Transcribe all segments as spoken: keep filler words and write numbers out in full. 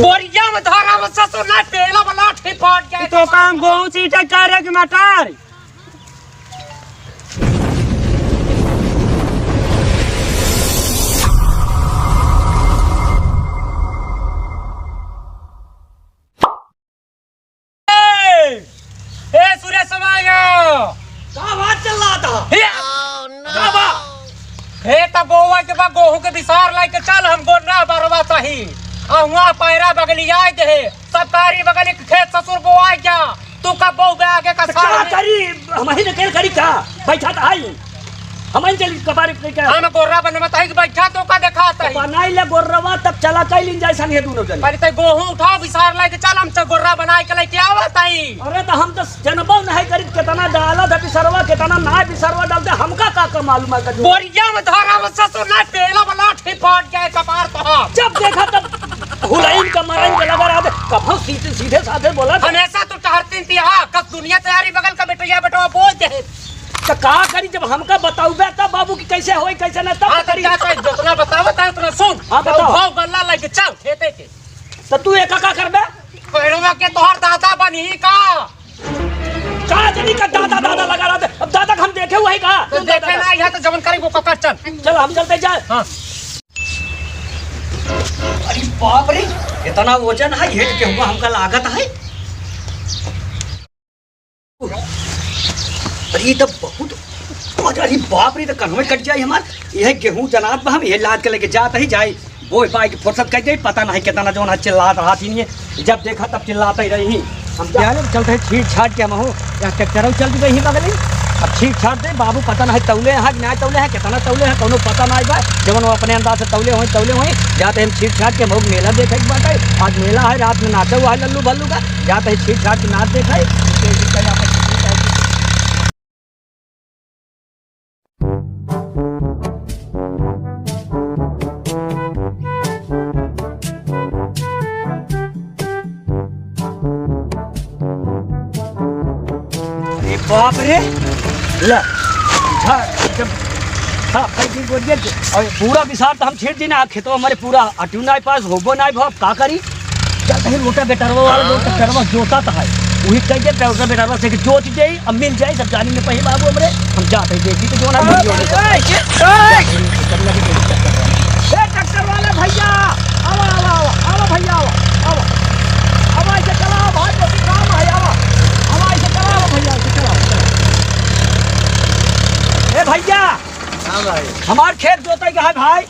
बोरिया में धरा में ससुर ना, पेला वाला लाठी फाट जाए। तो काम गोहूं सींचे करे कि मटर? ए, ए, सुरेशवा यो। का बात चल रहा था? हे, का बा? हे, त बोवा के बा, गोहूं के बिसार लाइके चल, हम गोन्ना बरवा तही। आ हुआ पैरा बगली आए दे, सब कारी बगली के खेत ससुर बोआए क्या? तू कब बोबे आगे का तो का साल में? करी? हमही न केल करी का? बैठा त आई। हमही चली कबारी पे का? हम गोर्रा बनवा तही कि बैठा तो का देखा तही? बनाई ले गोर्रवा, तब चला कई लीन जाए संगे दूनो जने। पहले तै गोहूं उठाओ, बिसार लाइके चल, हम तो गोर्रा बनाए के लेके आवा तही। अरे तो हम तो जनबो नहीं करी, कितना डाला था बिसरवा, कितना ना बिसरवा डालते, हमका का, का मालूम है का जो? बोरिया में धरा में ससुर ना, पेला वाला लाठी फाट जाए कपार तो। जब देखा तब हुलाइन का मराइन का लगा रहा था, कभो सीधे, सीधे साधे बोला था। हमेशा तो टहरती थी, हाँ, कस दुनिया तैयारी बगल का बेटैया बेटवा बोल दे। तो का करी, जब हमका बताउबे तब बाबू कि कैसे होई, कैसे ना, तब हाँ, तो करी। जा, जा, जितना बतावत है उतना सुन। हाँ, बताओ। भाव गल्ला लेके चल खेते के। तो तू एका का करबे? पैरवा के तोहर दादा बनी का? का जनी का दादा, दादा लगा रहा था। अब दादा का हम देखे हुआ है का? तो देखे ना, यहाँ तो जवन करी वो पकड़ चल। चल, हम चलते जाए। हाँ। अरे बाप रे, इतना वजन है, हेड के हुआ हमका लागत है। अरे, ई त बहुत, अरे बाप रे, ई त कन्हवे कट जाई हमार। यह गेहूं जनात बा, हम यह लाद के लेके जात ही जाई। बोए पाए के फुर्सत कइ जाई, पता नहीं कितना जौन है चिल्लात रहत ही नहीं। जब देखा तब चिल्लात ही रही। हम जाने चलते हैं छीट छाट के हम हो, यहाँ ट्रैक्टर चल दी गई बगली। अब छीट छाट दे, बाबू पता नहीं तौले हैं कि ना तौले हैं, कितना तौले हैं, कोनो पता नहीं बा। जवन वो अपने अंदाज से तौले होई, तौले होई। जाते हम छीट छाट के हम हो मेला देखे के बाटे। आज मेला है, रात में नाचा हुआ है लल्लू भल्लू का। जात है छीट छाट के नाच देखाई। अरे बाप रे, ला, झाड़ एकदम साफ कर दी बोरिया। और पूरा बिसार तो हम छीट दी ना, खेतवा हमारे पूरा अटियो नाई पास, होबो नाई भा, का करी? चल, कहीं रोटावेटरवा वाला, रोटावेटरवा जोता तो है, वही कह दे, रोटावेटरवा से कि जोत दे, अब मिल जाए, सब जानी में पही बाबू हमरे, हम जाते हैं, देखी तो जो ना मिल जाए। ए, ट्रैक्टर वाला भैया, आवा, आवा, आवा, आवा भैया, आवा, आवा, आवा, ऐसे चलाओ भाई, जो भी काम है, आवा, आवा, ऐसे चलाओ भैया, ऐसे चलाओ, चलाओ। ए भैया, हाँ भाई। हमार खेत जोते का है भाई।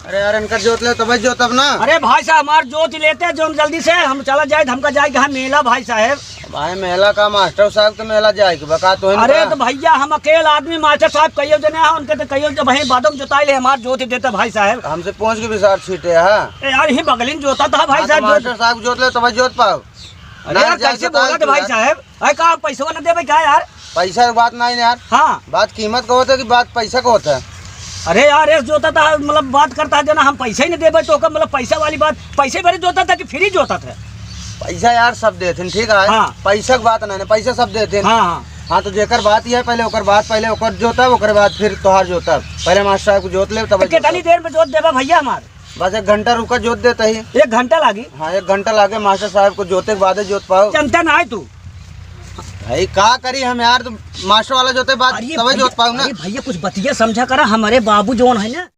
अरे यार, इनका जोत ले, तबे जोतब ना। अरे भाई साहब, हमार जोत ही लेते हैं, जो हम जल्दी से हम चला जाए, हमका जाए कहाँ मेला भाई साहब। भाई, मेला का मास्टर साहब के मेला जाए के बका तो अरे बा। तो भैया, हम अकेल आदमी, मास्टर साहब कहियो जने हैं, उनके तो कहियो जब वहीं बादम जोताई ले, हमार जोत ही देते भाई साहब। हमसे पूछ के विचार छीटे है। ए यार, ही बगलिन जोता था भाई हाँ, तो साहब, जोत। मास्टर साहब जोत ले, तबे जोत पाओ। अरे ना यार, जाए कैसे तो बोला तार थे भाई यार। साहब? अरे का पैसवा न देबे का यार? पैसा के बात नहीं यार। हाँ। बात कीमत का होता है कि बात पैसा का होता है? अरे यार, एस जोता था, मतलब बात करता है जना, हम पैसा ही नहीं देबे तो ओकर, मतलब पैसा वाली बात, पैसे भरे जोता था कि फ्री जोता था? पैसा यार सब देते हैं, ठीक है? हाँ। पैसा की बात नहीं ना, पैसा सब देते हैं। हाँ, हाँ। हाँ, तो जेकर बात ये है, पहले ओकर बात, पहले ओकर जोता, ओकर बाद फिर तोहार जोता। पहले मास्टर साहब को जोत ले, तब तो कितनी देर में जोत देबा भैया हमार? बस एक घंटा रुका, जोत देता ही। एक घंटा लागी? हाँ, एक घंटा लागे मास्टर साहब को जोते के बादे जोत पाओ। जनता ना है तू। भाई, का करी हम यार, तो मास्टर वाला जोते बाद अरे तबे भैया, जोत पाओ ना। अरे भैया, कुछ बतिया समझा करा, हमारे बाबू जौन है ना,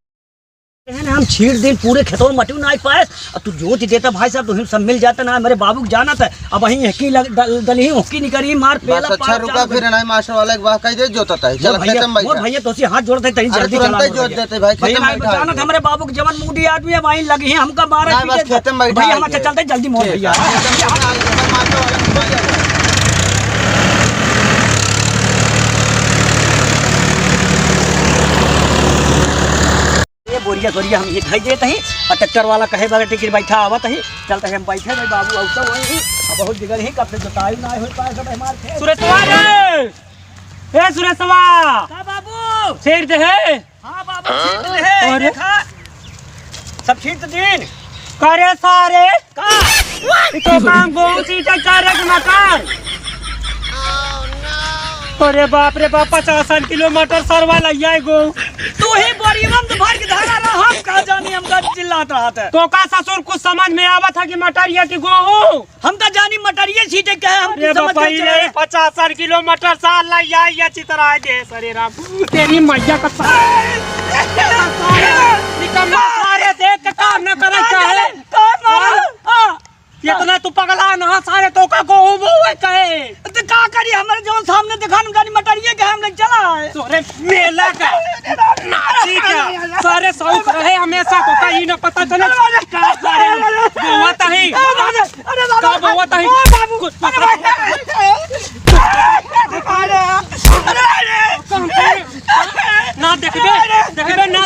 है ना, हम छीट दिन पूरे खेतों में मटियो ना पाए, और तू जोत देता भाई साहब, तो हम सब मिल जाता ना, हमारे बाबू को जाना था। अब वहीं हकी लग-, दल-, दलही हुकी निकरी मार बस पेला अच्छा पार रुका, चालू फिर कर। नहीं मास्टर वाला एक बार कह दे, जोतता है। चल, मोर भैया, खेते में बैठा। मोर भैया, तो उसी हाथ जोड़ते तहीं अरे जल्दी तुरंत चला ही दो जोत भैया। देते भाई, खेते भैया, में बैठा बचाना है। था हमारे बाबू के जवन मूडी आदमी है, वहीं लगी है, हमका मारा नहीं, पीटे बस खेते में बैठा भैया, है हम ये। चलते जल्दी मोर ठीक भैया। है। खेते में बैठा है, खेते में बैठा है। ये बोरिया, बोरिया हम ये धई देत हई, और ट्रैक्टर वाला कहे बगैर टिकट बैठा आवत हई, चलते हम बैठे भाई बाबू, औसा वही ही, अब बहुत दिगर ही, कब से जोताई ना होई पाए सब हमार खेत। सुरेशवा रे! ए सुरेशवा! का बाबू? छीट दे है? हाँ बाबू, छीट दे है, अरे? देखा, सब छीट दीन। करे सारे, का? ई तो काम गोहूं सींचे करे के ना कर। अरे बाप रे बाप, पचासन किलो मटर सरवा लइया है गोहूं। तू ही बोरियवा में तो भर के अरे हम का जानी, हम का चिल्लात रहत है। तोका ससुर कुछ समझ में आवत है कि मटरिया की गोहूँ? हम तो जानी मटरिया छीटे के है, हम अरे समझ बापा, के ये चले। पचास किलोमीटर साल ला या, या चितराय दे, अरे राम। तेरी मैया का सारे निकम्मा सारे देख के काम न करे चाहे। कौन मारा? हाँ। इतना तू पगला ना, सारे तोका गोहूँ बोवे कहे। तो का करी, हमरे जौन सामने देखा न, गाड़ी मटरिए के हम लोग चला है। तोरे मेला का, नाची का, सारे शौक रहे हमेशा तोका, ई न पता चले। का सारे बोवत ही? अरे बाबा, अरे बाबा, का बोवत ही? ओ बाबू, कुछ पता अरे बाबा, अरे, अरे, अरे। ना देखबे, देखबे ना,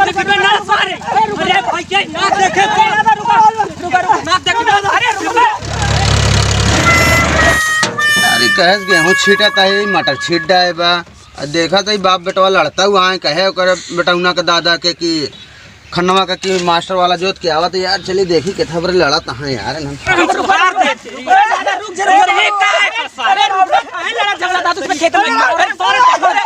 देखबे ना सारे। अरे भैया, ना देखे तो। रुका, रुका, रुका, रुका। ना देखबे, अरे रुका। अरे कहेस गेहूँ छीटत है, मटर छीट डाए बा। आ देखत है बाप बेटवा लड़त हुआ है, कहे ओकर बेटौना के दादा के कि खन्नवा का कि मास्टर वाला जोत के आवत है यार, चली देखी केथा बरे लड़त हैं यार। अरे रुक जा, रुक जा, रुक जा। अरे रुक जा, काहे लड़ा झगड़ा था तुझमें खेत में? अरे sorry, sorry।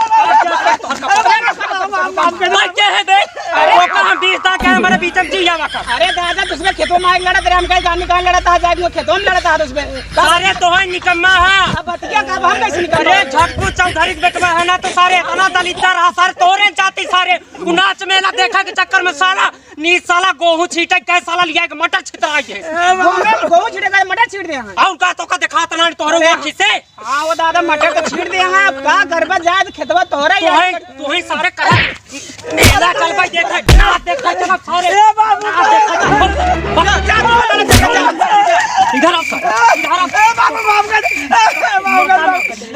भाई, क्या है बे? अरे वो का हम बीस दा क्या हमारे बीच में जी आवा का? अरे दादा, तुझमें खेतों में आग लड़ा तेरे, हम कहीं जाने कहाँ लड़ा था, जाके वो खेतों में लड़ा था तुझमें। सारे तो है निकम्मा है। अब बतिया का, अब हम कैसे निकम्मा? अरे झटकू चौधरी के बेटवा है ना, तो सारे इतना दलिद्दर रहा, सारे तोरे जाति सारे। उ नाच मेला देखा के चक्कर में साला नी साला गोहूँ छीटे के साला लिया के मटर छितराई है। ए, बाबा, गोहूँ छीटे का मटर छीट दे हैं। और का तोका देखात ना तोहरे अरे, वो खिसे? हाँ, वो दादा मटर तो छीट दे हैं, अब का करबा जाए तो खेतवा तोहरा ही तोहे, है। तोहे सारे कहे मेला चल भाई देखे, ना देखे चला सारे। ए बाबू, ना देखे चला। इधर आओ सर, इधर आओ। ए बाबू, माफ कर दे। ए बाबू, माफ कर दे।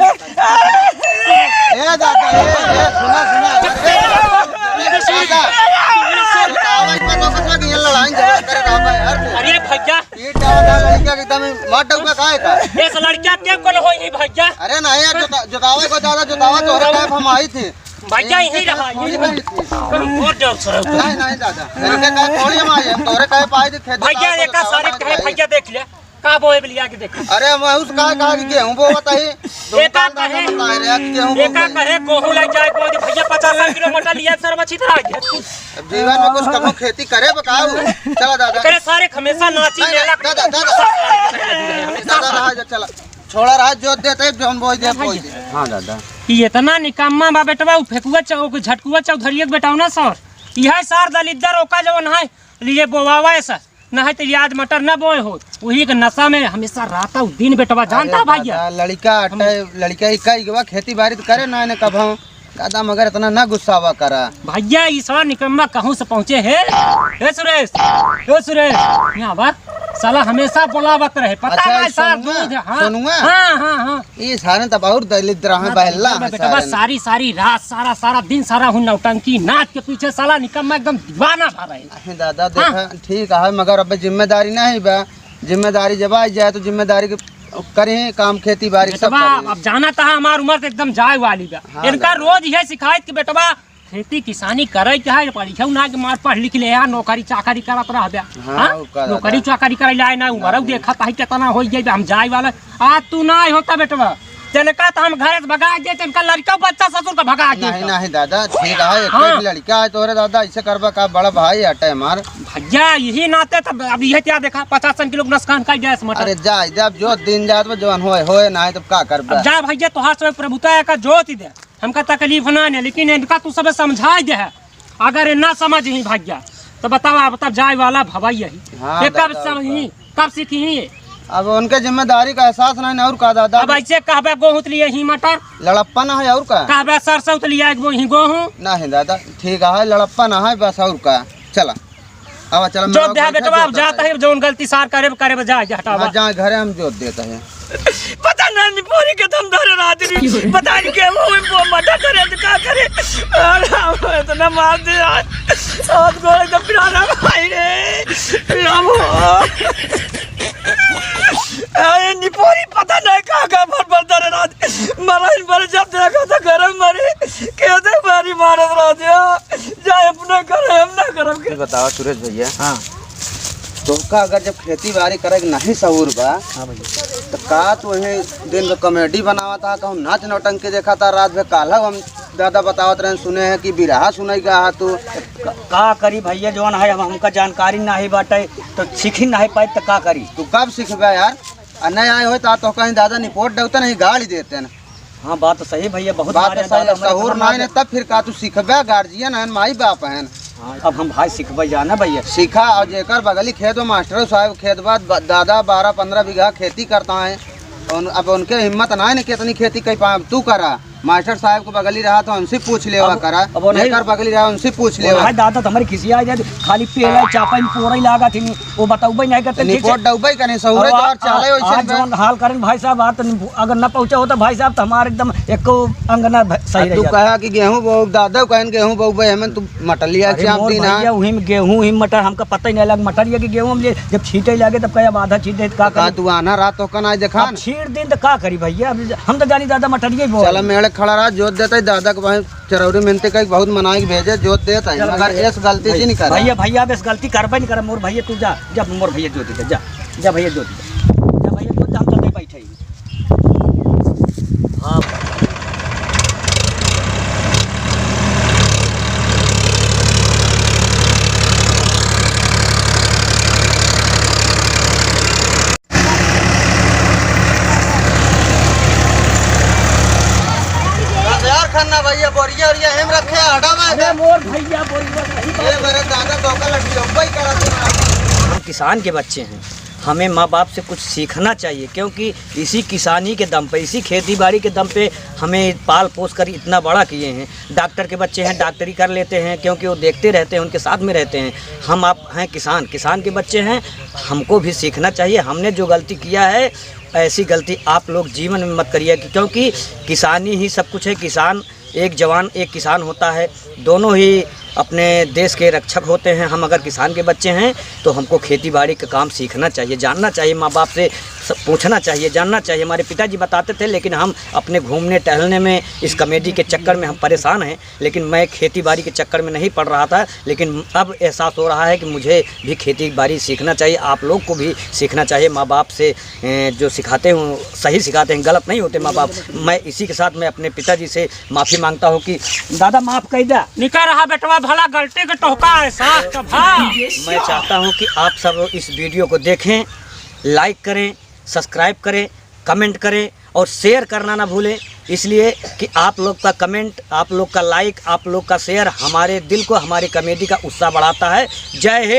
ए दादा, ए, ए, सुना, सुना, ए, ए, दादा, जोतावा इतना तो कसवा कि ये लड़ाई झगड़ा करे रहा है यार तू। अरे भैया। ये दादा लड़का के एकदम मार डौका काहे का? इस लड़का के कौन होई है भैया? अरे नहीं यार, जोता-, जोतावा को दादा, जोतावा तोहरे टाइप हम आई थी। भैया यही रहा, यही थोड़ी रहा। नहीं थी। और जोर से। नहीं, नहीं दादा, इनके काहे थोड़ी हम आई, हम तोहरे काहे पाई थी, खेत भैया जोतावा एक को सारे जोतावा कहे नहीं। भैया देख ले। का बोए बलिया के देखा। अरे, मैं उस का, का के गेहूं बोवत ही। ये का कहे? बता रहे हैं कि गेहूं बोवत ही। कहे, गोहूं ले जाए, बोल दे, भैया, पचास साठ किलो मटर लिया, सर, मछली तो आ गया। अब जीवन में कुछ कमो खेती करे बताओ। चला दादा। करे सारे हमेशा नाची नहीं, मेला। दादा, दादा। दादा, रहा जा, चला। छोड़ा रहा, जोत देते, जौन बोई दे, बोई दे। हाँ, दादा। ये इतना निकम्मा बा बेटवा, उ फेकुआ चौ-, झटकुआ चौधरिया के बेटवा ना सर। यह सर दलिद्दर ओका जवन है, लिए बोवावा है सर। नाहीं त ये आज मटर न बोए होत, वही के नशा में हमेशा रात और दिन बेटवा जानता अरे भैया। दादा, लड़का अटे, लड़का ही कई गवा खेती बाड़ी त करे ना ने कभो। दादा मगर इतना ना गुस्सावा करा। भैया, ई साला निकम्मा कहूँ से पहुँचे है? ए सुरेश, ए सुरेश, यहाँ बा। साला हमेशा बोलावत रहे, पता अच्छा, नहीं साला सोनुआ, दूध, हाँ, सोनुआ? हाँ, हाँ, हाँ। ई सारे तब और दलिद्र हैं, ना, बहला ना, हैं बेटवा, सारे। सारी, सारी रात, सारा, सारा दिन, सारा हूँ नौटंकी, नाच के पीछे साला निकम्मा एकदम दीवाना भा रहे। अरे दादा, हाँ। देखा, ठीक है, मगर अब जिम्मेदारी नहीं बा, जिम्मेदारी जब आ जाए तो जिम्मेदारी के करें काम, खेती बाड़ी सब बेटवा, करें। अब जाना था हमार उम्र तो एकदम जाए वाली बा। हाँ, इनका दादा। रोज यह शिकायत कि बेटवा खेती किसानी करे के है, पढ़ियो ना के मार पढ़ लिख ले, यहाँ नौकरी चाकरी करत रह बे। हाँ, हाँ? ओकर नौकरी दादा। चाकरी करे लाए ना, उमर देखा ताही कितना हो जाए, हम जाए वाला। आज तू ना होता बेटवा, तेनका तो हम घर से भगा दे, तेनका लड़का बच्चा ससुर का भगा दे। नहीं, नहीं दादा, ठीक है, एक हाँ। एक लड़का है तोरे दादा, ऐसे करबा का, बड़ा भाई हटे हमार। भैया, यही नाते तब अब यह क्या देखा, पचास किलो के नुकसान कर गैस मटर। अरे जा, जब जो दिन जात में जवन होए, होए, नहीं तब का करबा। अब जा भैया, तोहार सब प्रभुता है का जोत ही दे। हमका तकलीफ ना है, लेकिन इनका तू सब समझाई दे है। अगर ये ना समझ ही भाग्या, तो बतावा, अब तब जाए वाला भवाई यही। हाँ, ये कब दादा, समझी, कब सीखी ये? अब उनके जिम्मेदारी का एहसास नहीं, और का दादा? अब ऐसे कहबे गोहूँ लिए ही मटर। लड़प्पा ना है, और का? कहबे सरसों तो लिया एक ही गोहूँ। नहीं दादा, ठीक है, लड़प्पा ना है बस, और का? चला। अब चला, जो मेरा देहा घर बेटवा, अब जाता है। जाता है, जौन गलती सार करे, करे, जा, जा, हटावा। हाँ, जा, घरे हम जोत देता है। पता नहीं, निपोरी के दम धरे रात री। पता नहीं के वो, वो मदद करे, तो का करे। अरे, हम इतना मार दे यार। हाथ गोड़ एकदम पिराना भाई रे। पिराना। अरे, निपोरी पता नहीं का, का भर, भर धरे रात। मरा ही मरे, जब देखा तो गरम मरे। कहते मारी मारत रात, जा, जा अपना करे, हम ना करब के। ये बताओ सुरेश भैया। हाँ। तोहका अगर जब खेती बाड़ी करे के नहीं सहूर बा, हाँ भैया। तो का तू यही दिन का comedy बनावा था, कहूँ नाच नौटंकी देखा था रात में? काल्ह हम दादा बतावत रहे, सुने हैं कि बिरहा सुनाई गा हा तू। का करी भइया, जौन है, अब हमका जानकारी नाहीं बाटे, तो सीखी नाहीं पाए, तो का करी? तू कब सीखबे यार? आ नहीं आए होए, तो, तो कहीं दादा निपोट डउते नहीं, गाड़ी देते न। हाँ, बात तो सही भइया, बहुत बात मारे तो सही दादा है, हमारे सहूर खतरनाक नाहीं है। न, तब फिर का तू सीखबे? गार्जियन है, माई बाप है। हाँ, अब हम भाई सीखबे जाना भइया। सीखा, और जेकर बगली खेत बा, मास्टर साहब खेत बा, ब-, दादा बारह पन्द्रह बीघा खेती करता है। उन-, अब उनके हिम्मत नाहीं न, कितनी खेती कर पाए, अब तू करा। मास्टर साहब के बगली रहा तो उनसे पूछ लेवा अब, करा। अब वो नहीं, जेकर बगली रहा उनसे पूछ वो लेवा। नहीं दादा, तो हमारी खिसिया जाए, खाली पेला चापा में पोरई लागा थी, वो बतौबे नहीं करते, ठीक से। निपोट डउबे कने, सहूरे अब आ-, द्वार चाले आ-, वैसे आज में। जौन हाल करें भाई साहब, आज तो अगर न पहुँचा होता भाई साहब, तो हमारे एकदम एको अंगना भ-, सही अब रह तू जाता। कहा कि गेहूं बो, दादा कहन गेहूं बउबे, हमें तू मटलिया अरे चाप मोर दी ना। भइया, वही में गेहूं, वही मटर, हमका पता ही नहीं लग, मटर ये कि गेहूं हम ले, जब छीटे लगे तब कहे, "अब आधा छीट दे, तो का तो का करी?" तू आना रात तो का नहीं देखा अब ना? छीट दिन तो का करी भइया, अब हम तो जानी दादा मटरिया ही बोल। चला मेड़े खड़ा रहा, जोत देता ही दादा के भाई चरौरी मिनती कही, बहुत मनाई के भेजे, जोत देता ही, चलो मगर भइया, ऐस गलती से भइया, नहीं करा। भइया, भइया, अब ऐस गलती करबे नहीं करे, मोर भइया, तू जा, जा मोर भइया जोत दे, जा, जा भइया जोत दे, जा भइया जोत दे, हम चलते बैठे ही। हाँ। यार खन्ना भइया, बोरिया ओरिया हेम रखे, हटा में अरे से। मोर भइया, बोरिया सही बात ये है। मेरे दादा तो का लड्डू अब्बा ही करा थे। हम किसान के बच्चे हैं, हमें माँ बाप से कुछ सीखना चाहिए, क्योंकि इसी किसानी के दम पे, इसी खेती बाड़ी के दम पे हमें पाल पोस कर इतना बड़ा किए हैं। डॉक्टर के बच्चे हैं, डॉक्टरी कर लेते हैं, क्योंकि वो देखते रहते हैं, उनके साथ में रहते हैं। हम आप हैं किसान, किसान के बच्चे हैं, हमको भी सीखना चाहिए। हमने जो गलती किया है, ऐसी गलती आप लोग जीवन में मत करिए, क्योंकि किसानी ही सब कुछ है। किसान, एक जवान, एक किसान होता है, दोनों ही अपने देश के रक्षक होते हैं। हम अगर किसान के बच्चे हैं, तो हमको खेती बाड़ी का काम सीखना चाहिए, जानना चाहिए, माँ बाप से स-, पूछना चाहिए, जानना चाहिए। हमारे पिताजी बताते थे, लेकिन हम अपने घूमने टहलने में, इस कॉमेडी के चक्कर में हम परेशान हैं। लेकिन मैं खेती बाड़ी के चक्कर में नहीं पड़ रहा था, लेकिन अब एहसास हो रहा है कि मुझे भी खेती बाड़ी सीखना चाहिए, आप लोग को भी सीखना चाहिए। माँ बाप से, ए, जो सिखाते हैं, सही सिखाते हैं, गलत नहीं होते माँ बाप। मैं इसी के साथ मैं अपने पिताजी से माफ़ी मांगता हूँ कि दादा, माफ़ कर दे। निका रहा बेटवा, भला गलती के टोका है साथ का भा। मैं चाहता हूँ कि आप सब इस वीडियो को देखें, लाइक करें, सब्सक्राइब करें, कमेंट करें और शेयर करना ना भूलें, इसलिए कि आप लोग का कमेंट, आप लोग का लाइक, आप लोग का शेयर हमारे दिल को, हमारी कॉमेडी का उत्साह बढ़ाता है। जय हिंद।